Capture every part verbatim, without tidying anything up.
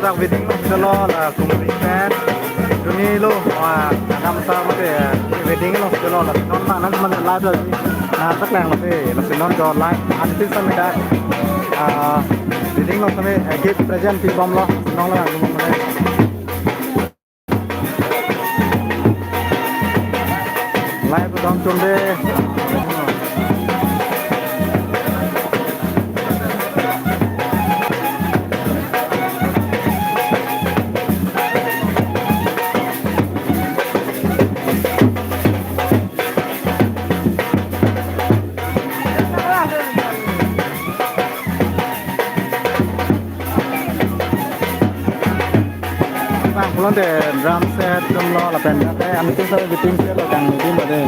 Dak wedding lo silo la kumri pen. Duni lo, ah, adam sa mate, eh, wedding lo silo la non ma nan mane live lo. Na tak lang lo te, la sinon jo live artist kami dak. Ah, wedding lo kami, eh, gift present pi bom lo, non la mane. Live dong chunde. Bang pulote drum set atum lo lapen ante anke sa biting ke lo kang di lo de.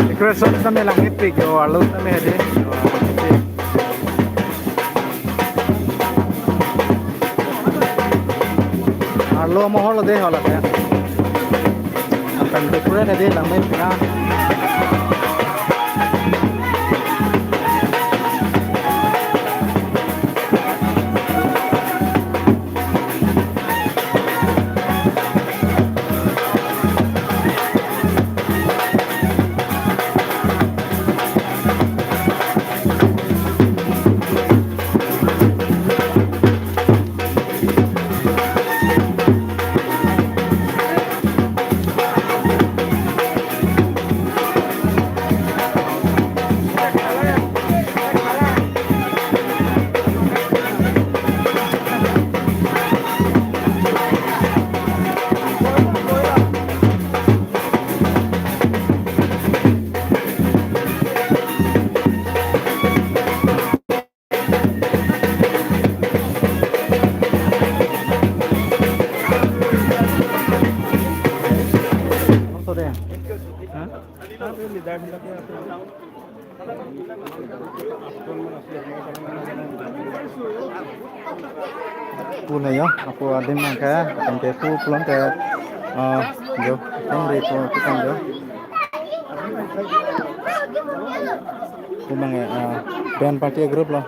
Decoration tame langmepik yo, arlo tame hedi. Arlo mohor lo de hala de. Akan decorate hedi langmepik na. Pu na yo, apo adim nangke, tangke pu pulang ke, ah, jo, tong re ko, kitang jo. Pu nang, ah, band party group lo.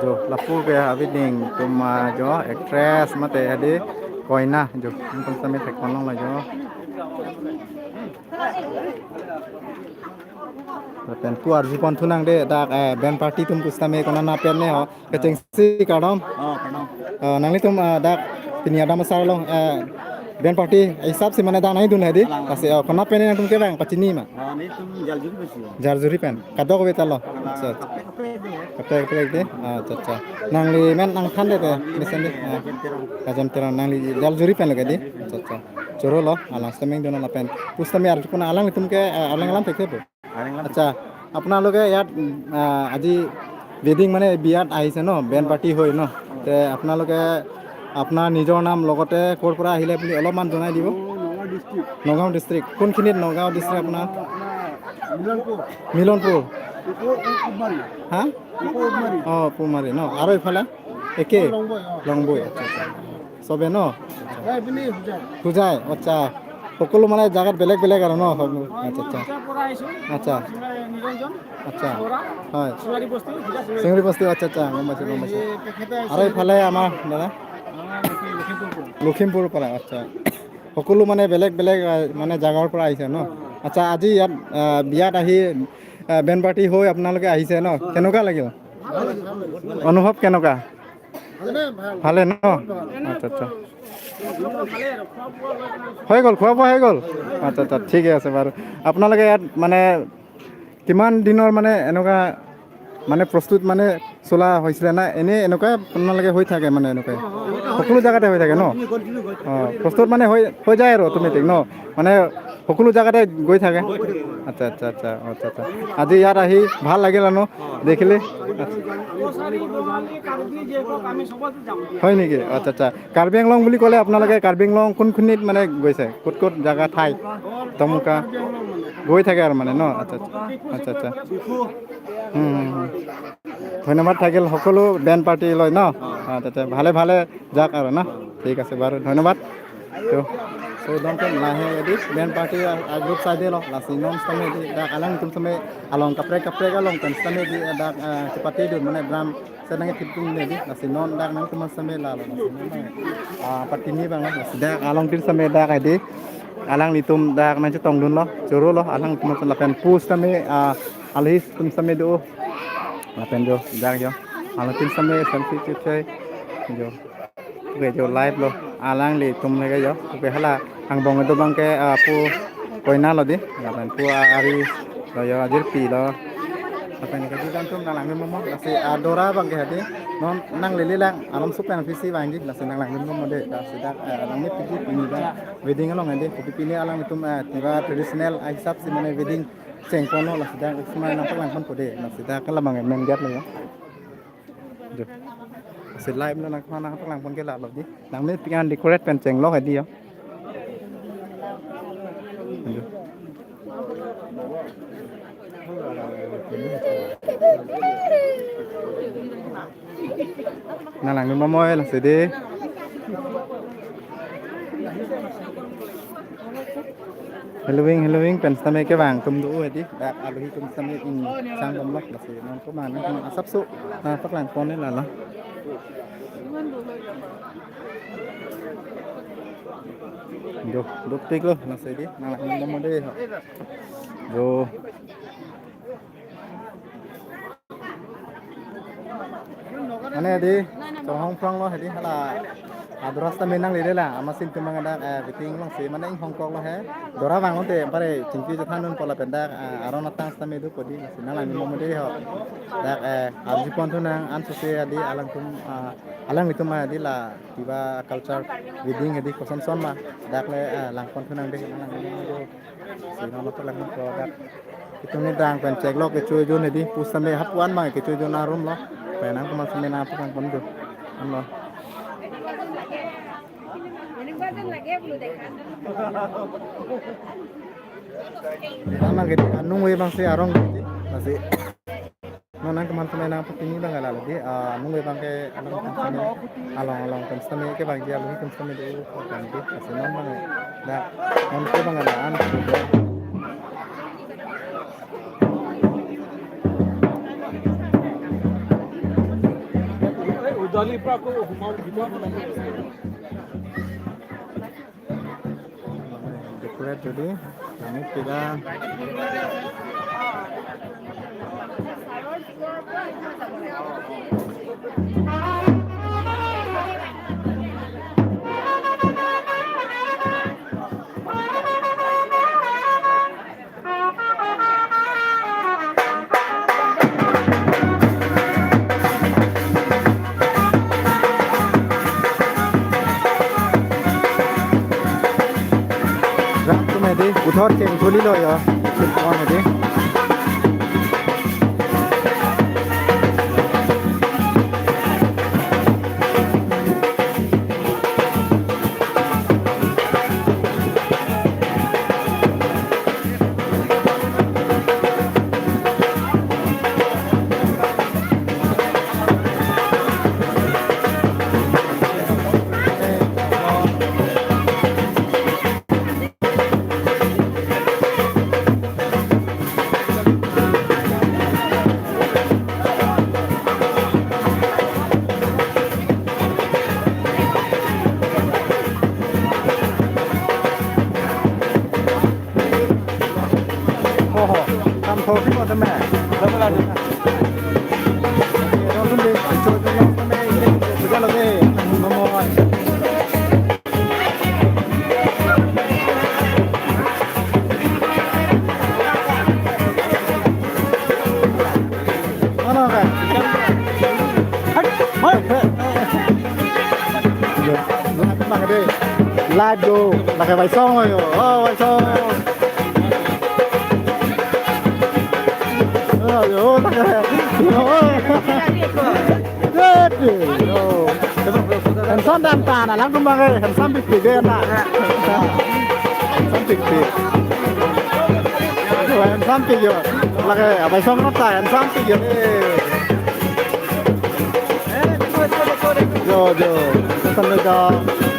Jo, lapu ke abiding atum, ah, jo, actress mate hedi koina jo, nangtum sami thek konlong la jo. Lapen pu arju pon thu nang de dak, eh, band party atum pusitame konat pen ne ho. Kechengsi kardom. Oh, kardom. Eh, nanglitum, eh, dak pini adam asar along, eh, band party hisap si mane dak nangdun hedi. Alang, alang. Lasi, oh, konat pen nangtum kevang pachini ma? Ah, netum Jaljuri pensi. Jaljuri pen. Kadokave ta lo. Alang, acha, acha. Kaprek, kaprek de. Kaprek, kaprek de. Ah, acha, acha. Nangli men nangthan de te. Ah, neli mesen de. Men, ah, Rajen Terang. Rajen Terang nangli Jaljuri pen lo ke di. Acha, acha. Choro lo. Alang sitame dun lapen. Pusitame arju pon alanglitum ke, eh, alang alam thek thek pu. Alang alam. আচ্ছা, আপোনালোকে ইয়াত, উম, আহ, আজি ৱেডিং মানে বিয়াত আহিছে ন, band party হৈ ন? তে আপোনালোকে আপোনাৰ নিজৰ নাম লগতে ক'ৰ পৰা আহিলে বুলি অলপমান জনাই দিব। মোৰ নগাঁও ডিষ্ট্ৰিক্ট। নগাঁও ডিষ্ট্ৰিক্ট। কোনখিনিত নগাঁও ডিষ্ট্ৰিক্ট আপোনাৰ? আপোনাৰ মিলনপুৰ। মিলনপুৰ। ওপৰ, ওপৰ উকমাৰী। হা? ওপৰ উকমাৰী। অ, পুমাৰী ন। আৰু ইফালে? একে? লংবৈ, অ। লংবৈ, আচ্ছা, আচ্ছা। চবে ন? এই পিনে হোজাই। হোজাই, আচ্ছা। সকলো মানে জাগাত বেলেগ বেলেগ আৰু ন? আচ্ছা, আচ্ছা। হোজাইৰ পৰা আহিছো। আচ্ছা। নিৰঞ্জন। আচ্ছা। চৌৰা। হয়। চুৱাৰী বস্তি, হোজাই চুৱাৰী। চিঙৰি বস্তি, আচ্ছা, আচ্ছা, গম পাইছো, গম পাইছো। এই তেখেতে আহিছে। আৰু ইফালে আমাৰ দাদা? আমাৰ লখিমপুৰ পৰা। লখিমপুৰৰ পৰা, আচ্ছা। সকলো মানে বেলেগ বেলেগ, আহ, মানে জাগাৰ পৰা আহিছে ন? আচ্ছা, আজি ইয়াত, আহ, বিয়াত আহি, আহ, বেণ্ড পাৰ্টি হৈ আপোনালোকে আহিছে ন? কেনেকুৱা লাগিল? ভাল লাগিল, ভাল লাগিল। অনুভৱ কেনেকুৱা? ভালে, ভাল। ভালে ন? বহুত ভাল। আচ্ছা, আচ্ছা। হৈ গ'ল, খোৱা বোৱা হৈ গ'ল? আচ্ছা, আচ্ছা, ঠিকে আছে বাৰু। আপোনালোকে ইয়াত মানে কিমান দিনৰ মানে এনেকুৱা মানে প্ৰস্তুত মানে চলা হৈছিলে না? এনে এনেকুৱা আপোনালোকে হৈ থাকে মানে এনেকুৱা? সকলো জেগাতে হৈ থাকে ন? অ, প্ৰস্তুত মানে হৈ, হৈ যায় আৰু অট'মেটিক ন? মানে সকলো জেগাতে গৈ থাকে? আচ্ছা, আচ্ছা, আচ্ছা, আচ্ছা, আচ্ছা। আজি ইয়াত আহি ভাল লাগিল আৰু ন? দেখিলে? আচ্ছা। হয় নেকি? আচ্ছা, আচ্ছা। কাৰ্বি আংলং বুলি ক'লে আপোনালোকে কাৰ্বি আংলং কোনখিনিত মানে গৈছে? ক'ত ক'ত জেগা ঠাই? টমুকা? গৈ থাকে আৰু মানে ন? আচ্ছা, আচ্ছা। আচ্ছা, আচ্ছা। হুম, হুম, হুম। ধন্যবাদ থাকিল সকলো বেণ্ড পাৰ্টি লৈ ন? আচ্ছা, আচ্ছা। ভালে ভালে যাক আৰু ন? ঠিক আছে বাৰু, ধন্যবাদ। তো, so, don tem lahai di band party a, a group side lo, lasi non sitame di dak alangtum sitame along kaprek kaprek along pen sitame di dak, eh, chepate dun mane drum set nangkethip dun di, lasi non dak nangtum sitame lalo, lasi non, ah, patini abang, lasi dak alangtum sitame dak di, alanglitum dak nangchetong dunlo, chorolo, alangtum lapen pu sitame, ah, alhi tum sitame do, lapen jo, dak jo, alangtum sitame selfie chechai, jo. Oke, jo live lo, alanglitum lagi jo. Oke, hala angbong itu abangke, ah, pu koina lo di, lapen pu, ah, ari lo jo, ajirpi lo. Lapen ke di kantum nanglang mo mo, lasi, ah, Dora abangke hadi. Non nanglele lang, alam supen pisi abang di, lasi nanglang mo mo de, lasi dak, eh, alang ni piji pini bang. Wedding along hadi, kopi pini alanglitum, eh, tiba traditional, ah, hisap si mane wedding chengkon lo, lasi dak semua nangpaklangpon po de, lasi dak kalau bang main gate lo jo. Jo. Si live lo nang kemana nangpaklangpon ke lalo di. Nangmepik an decorate pen chenglo hadi ya. Jo. Nanglang mo mo lasi di. Halloween, Halloween pen sitame kevang atum do hadi, dak aluhi atum sitame ingsang bomlok lasi non komat nang asapso, ah, paklangpon lalo. Jo, dopik lo lasi di, nanglang mo mo de ho. Jo. Mane di, chonghong phrang lo hadi hala. Adora sitame nanglele la, amatsi itum abang dak, eh, meeting along si, mane inghong kok lo he. Dora abang lote, pare, chingki chethan dunpo lapen dak, eh, aron atang sitame dopo di, lasi nanglang mo mo de ho. Dak, eh, arjupon thu nang, anso si hadi, alangtum, ah, alanglitum hadi la, tiba culture wedding hadi koson son ma, dak le, eh, langpon thu nang de, nanglang mo mo de. Si non paklangpon po dak. Itum ni dang pen cheklok kecho jun hadi, pu sitame hapu an abang kecho jun arum lo. Pen nangtum sitame nangpaklangpon dun. An lo. Ama ke anung we abang si arong di, lasi. Non nangtum sitame nangpatini abang lalo di, ah, anung we abangke along pen sitame, along along pen sitame kevangji aluhi pen sitame do, kan di, lasi non abang dak, non ke abang la an. Decorate jadi, kami tidak. Ram tu medi, uthor cheng thuli lo ya. Sit on medi. Oho, kam thor thik lo tame. Lo lo lo. Lo lo lo. Live do, lake Baisong lo yo. Oh, Baisong. Oh, yo, lake. Yo. Yo. Handsome dam ta na lang tum bang, eh, handsome pik pik dei na. Handsome pik pik. Yo, handsome pik yo. Lake Baisong lo ta handsome pik yo. Eh. Jo, jo. Sampai ke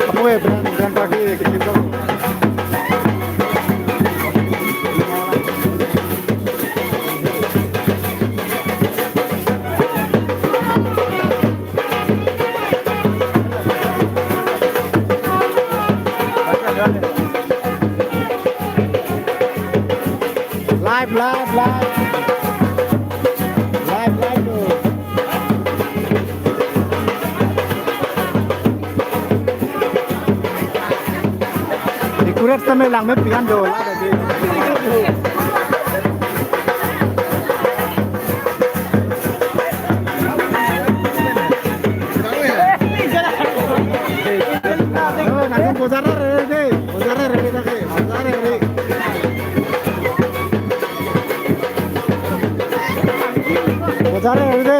apa ya, brand, brand kaki, kaki tu. Live, live, live. Live, live, bro. Decorate sampai lang me pian do, la da de. Oh, nang bojar re de, bojar re de, bojar re. Bojar re de.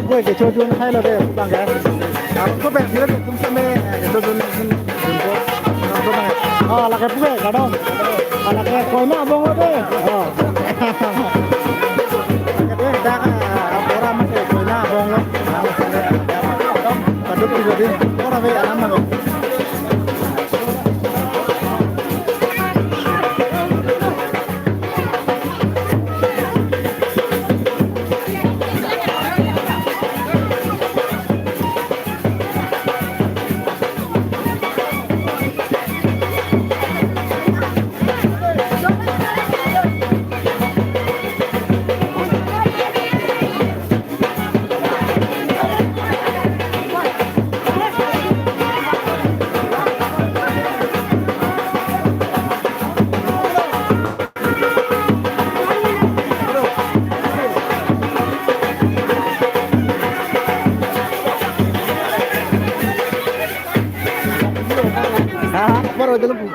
Oi, kecho jun khai lo de, bang ya. Ko pen sila tum sampai kecho jun. Oh, lake puke kadong. Oh, lake koina abong lo de. Oh. Lake de dak, ah, pora mate koina abong lo. Kaduk juga de. Pora be anam lo.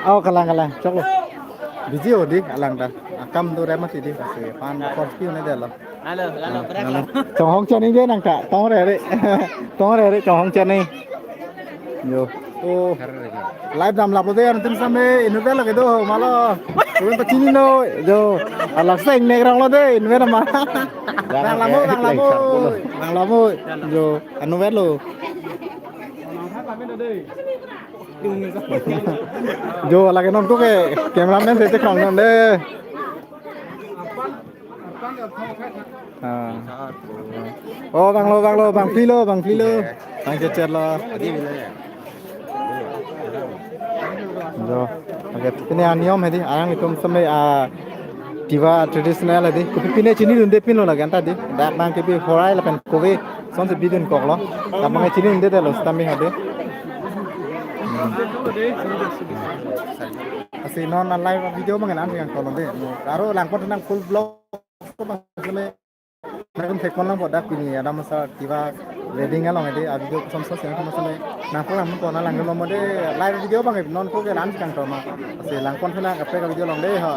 Oh, kalang, kalang. Choklo. Busy ho de, alang ta. Akam do remat de, kasi pan first view ne de lo. Halo, halo, halo. Chonghong chani de nang ta. Tong re re. Tong re re, chonghong chani. Jo. Oh. Live dam lapu de, antum sampai inut lo kedo, malo. Turun ta chini lo, jo. Alak seng nek rong lo de, inut ma. Nang lamu, nang lamu. Nang lamu. Jo, anu lo. Jo, lake non ko ke cameraman si chekhong non de. Ah. Oh, bang lo, bang lo, bang phli lo, bang phli lo. Bang checher lo. Jo. Okay, pine aniyom hedi, arang itum sampai, ah, Tiwa traditional hedi. Kopi pine chinidunde pin lo lake anta de. Dak bang kepi horai lapen kove. Sonsi bidun koklo. Dak bang chinidunde de lo sitame hedi. Hmm. Lasi non a live video bang an yang kolom de. Aro langpon nang full vlog. Nang thek pon lang po dak pini ada masa Tiwa wedding along hedi a video kosonsi nang pon lang po na lang lo mo de live video bang non ko ke lan kangtong ma. Lasi langpon thena kaprek a video along de ha.